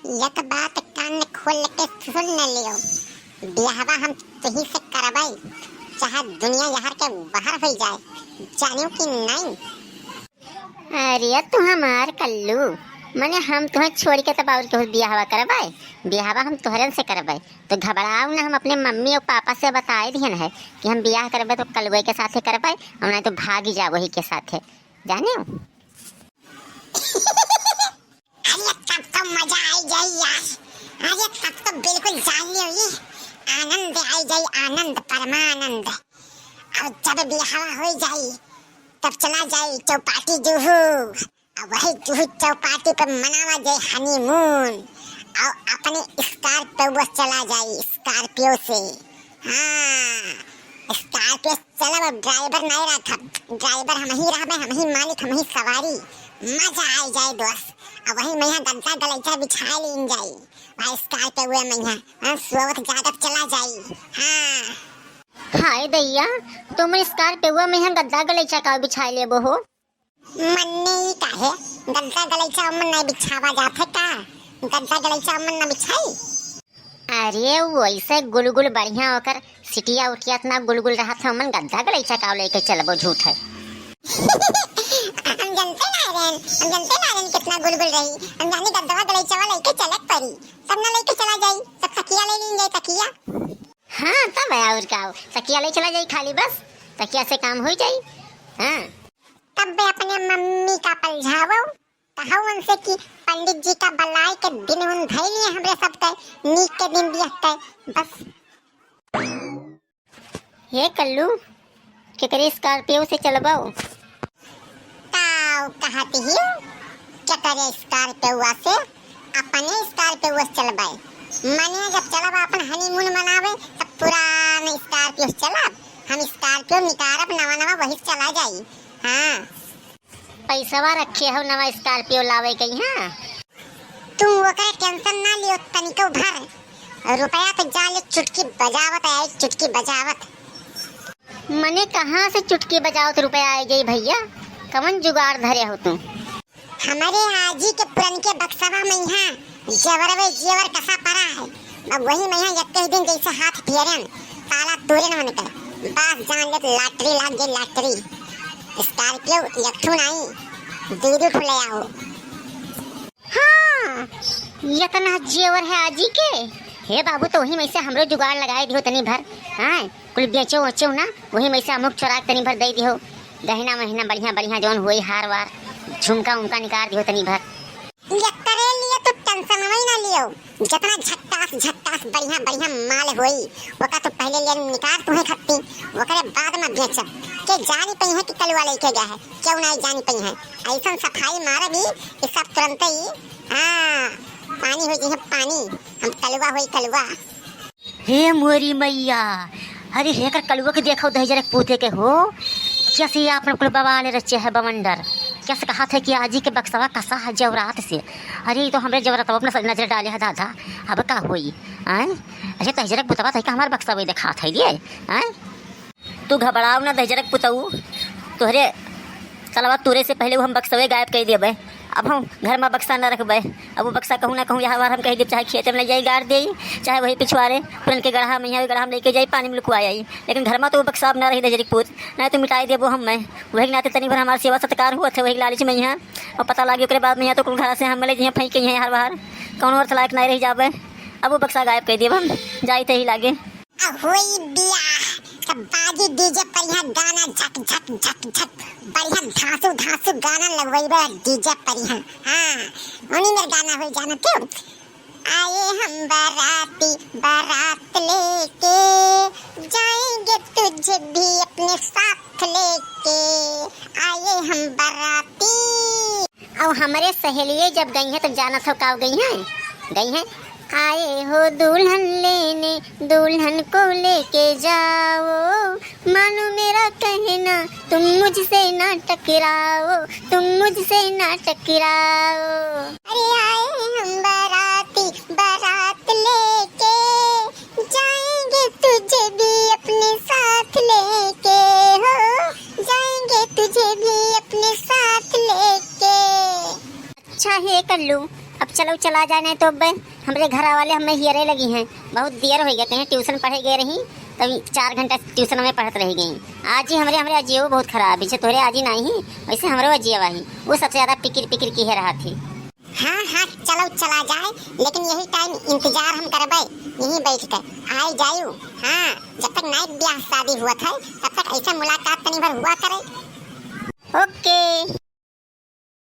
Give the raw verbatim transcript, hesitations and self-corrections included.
एक बात कान खोल के सुन न लियो, बियाहवा हम तुही से करबै, चाहे दुनिया यहाँ के बाहर होइ जाए, जानियो कि नहीं? अरे तू हमार कल्लू, मने हम तुहें छोड़ के तब और केहू बियाहवा करबै? बियाहवा हम तोहरन से करबै। तो घबराओ ना, हम अपने मम्मी और पापा से बताए दिहन है कि हम बियाह करबै तो कलुए के साथे करबै, और नहीं तो भागी जा वही के साथे, जानियो। अरे तब तो मजा आई जाई यार। अरे तब तो बिल्कुल जान लियो ये, आनंद आई जाई, आनंद, परमानंद। और जब बियाह हो जाई तब चला जाई चौपाटी जुहू, और वही जुहू चौपाटी पे मनावा जाई honeymoon, और अपने Scorpio से चला जाई, Scorpio से। हाँ, Scorpio चलब, अब driver नहीं रखब, driver हम ही रहबे, हम ही मालिक, हम ही सवारी। मजा आई जाए दोस्त। अब वही मइहाँ गद्दा गलैचा बिछाए लीन जाई, भाई Scorpio मइहाँ, हाँ, सोवत जागत चला जाई। हाँ। हाय दैया, तुम Scorpio मइहाँ गद्दा गलैचा का बिछाए लेबो हो? मन्ने ई काहे? गद्दा गलैचा ओमन नहीं बिछावा जात है का? गद्दा गलैचा ओमन ना बिछाई? अरे, वैसे गुलगुल बढ़िया ओकर सिटिया उटिया इतना गुलगुल रहत है, ओमन गद्दा गलैचा का लेके चलबो, झूठ है। हम जनते ना रहन, हम जनते ना रहन कितना गुलगुल रही। हम जानी गद्दवा गलैचवा लेके चलक परी, तब ना लेके चला जाई, तब तकिया ले लीन जाई, तकिया। हाँ, तब है और का हो, तकिया ले चला जाई खाली बस, तकिया से काम हो जाई। हाँ। तब बे अपने मम्मी का पलझावो, कहो उनसे कि पंडित जी का बलाय के दिन उन धइलिए हमरे सबके, नीक के दिन बियहते, बस। हे कल्लू, केकरे Scorpio से चलबो? ताऊ कहत हियो, केकरे Scorpio से? अपने Scorpio से चलबे। मने जब चलब अपन honeymoon मनावे, तब पुरान Scorpio से चलब। हम Scorpio निकारब नवा नवा, वही से चला जाई। हाँ। पैसवा रखे हो नवा Scorpio लावे के यहाँ। तू ओकर tension ना लियो तनिको भर, रुपया तो जा ले चुटकी बजावत आई, चुटकी बजावत। मने कहाँ से चुटकी बजावत रुपया आई जाई भैया, कवन जुगाड़ धरे हो तू? हमरे आजी के पुरनके बक्सवा मइहाँ जेवरवे जेवर कसा परा है। अब वही मइहाँ यक्के दिन जैसे हाथ फेरन, ताला तोरेन उनकर, बस जान लेत lottery लाग गई, lottery। Scorpio एक ठू नाई, दू दू ठू ले आओ। हाँ, इतना जेवर है आजी के। हे बाबू, तो वही मइसे हमरो जुगाड़ लगाए दियो तनी भर। हाँ, कुल बेचो वचो ना, वही मइसे अमुक चोरा के तनी भर दे दियो। गहना वहना बढ़िया बढ़िया जौन होई, हार वार, झुमका उमका निकाल दियो तनी भर। एकरे लिए तू tension ही ना लियो, जितना झक्कास झक्कास बढ़िया बढ़िया माल होई, ओका तो पहले ले निकाल तुहे खत्ती, ओकरे बाद में बेचब। के जानी पइहे कि कलुआ लेके गया है, क्यों नहीं जानी पइहे। ऐसन सफाई मारब ही कि सब तुरंत ही, हाँ, पानी हो जाइए पानी, हम कलुआ होई कलुआ। हे मोरी मैया, अरे हेकर कलुआ के देखो दहिजरे के पूते के हो, कैसे ये आपन कुल बवाल रचे है बवंडर, कैसे कहत है कि आजी के बक्सवा कसा है जेवरात से। अरे ये तो हमरे जेवरात पर अपना नजर डाले है दादा, अब का होई? आय, अच्छा दहिजरे के पुतवा तहिका हमार बक्सवा देखात है लिए, आय। तू घबराव ना दहिजरे के पुतऊ, तोहरे तलवा तूरे से पहले वो हम बक्सवे गायब कर देबे। अब हम घर में बक्सा न रखबे। अब वो बक्सा कहूँ ना कहूँ यहाँ बार हम कह देब, चाहे खेत में ले जाई गाड़ देई, चाहे वही पिछवारे पुरन के गढ़ा में, यहाँ गढ़ा में लेके जाई, पानी में लुकवा आई। लेकिन घर में तो वो बक्सा अब ना रही दहिजरे के पूत, नहीं तो मिटाई देबो हम मैं। वही के नाते तनी भर हमार सेवा सत्कार हुआ थे वही के लालच में यहाँ, और पता लागी ओकरे बाद में यहाँ तो कुल घर से हम ले जइहाँ फेंक के यहाँ हर बाहर। कौनो अर्थ लायक नहीं रह जाबे। अब वो बक्सा गायब कर देब हम, जाई ते ही लागे। आ होई बियाह, तब बाजी DJ पर यहाँ गाना झक, झक, झक, झक, बढ़िया धांसू, धांसू गाना लगवइबे DJ पर यहाँ। हाँ, उन्हीं में गाना होई जाना क्यों? आए हम बाराती, बारात लेके, जाएंगे तुझे भी अपने साथ लेके, आए हम बाराती। और हमरे सहेलिये जब गई हैं, तब जानत हो का गई हैं? गई हैं, आए हो दुल्हन लेने, दुल्हन को लेके जाओ, मानो मेरा कहना, तुम मुझसे ना टकराओ, तुम मुझसे ना टकराओ। अरे आए हम बाराती, बारात लेके, जाएंगे तुझे भी अपने साथ लेके, हो, जाएंगे तुझे भी अपने साथ लेके। अच्छा हे कल्लू, अब चलो चला जाए, नहीं तो अब हमरे घर वाले हमें हियरे लगी हैं। बहुत देर होइ गए, कहीं ट्यूशन पढ़े गए रही, तब चार घंटा ट्यूशन में पढ़त रह गई। आज ही हमरे, हमरे अजियो बहुत खराब है, तोहरे आज ही नहीं, वैसे हमरो अजिया वाही, वो सबसे ज्यादा पिकिर पिकिर की है रहा थी। हाँ, हाँ, चलो चला जाए, लेकिन यही टाइम इंतजार हम करबे, यहीं बैठ के। आए जायू। हाँ, जब तक नाइट ब्याह शादी हुआ था, तब तक ऐसा मुलाकात तनी भर हुआ करे। ओके।